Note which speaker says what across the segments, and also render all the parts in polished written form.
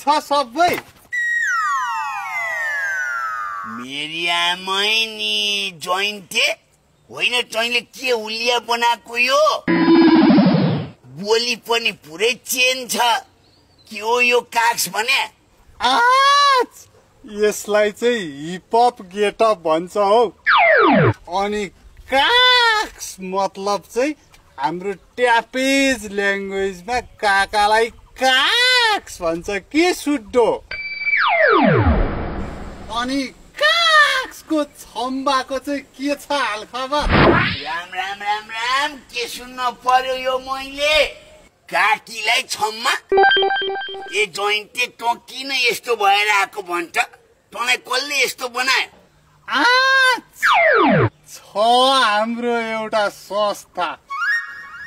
Speaker 1: छ सबै
Speaker 2: मेरी आमै नि जोइन्टे होइन तैँले के उलिया बनाएको यो बोली पनि पुरै चेन छ के हो यो काक्स भने
Speaker 1: यसलाई चाहिँ हिपहप गेटअप भन्छ हौ अनि काक्स मतलब चाहिँ हाम्रो ट्यापेज ल्याङ्ग्वेजमा काकालाई काक्स भन्छ के सुड्डो अनि काक्सको छम्बाको चाहिँ के छ हालखबर
Speaker 2: राम राम राम राम के सुन्न पर्यो यो मैले काकीलाई छम्मा ए जोइन्टे तँ किन यस्तो भएर आएको भन्छ तँलाई कसले यस्तो बनायो
Speaker 1: छ हाम्रो एउटा संस्था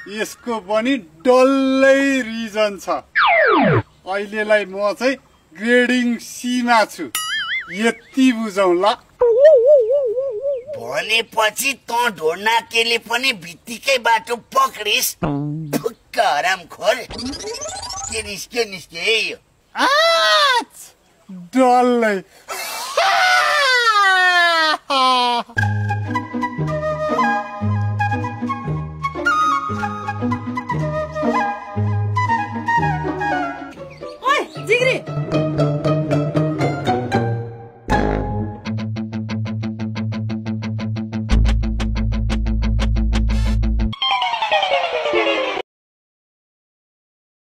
Speaker 1: यसको पनि डल्लै रिजन छ अहिलेलाई म चाहिँ ग्रेडिङ सीमा छु यति बुझौँ ल
Speaker 2: भनेपछि तँ ढोड्नाकेले पनि भित्तिकै बाटो पक्रिस ढुक्क हरामखोर के निस्क्यो है यो
Speaker 1: डल्लै
Speaker 3: ओइ जिग्री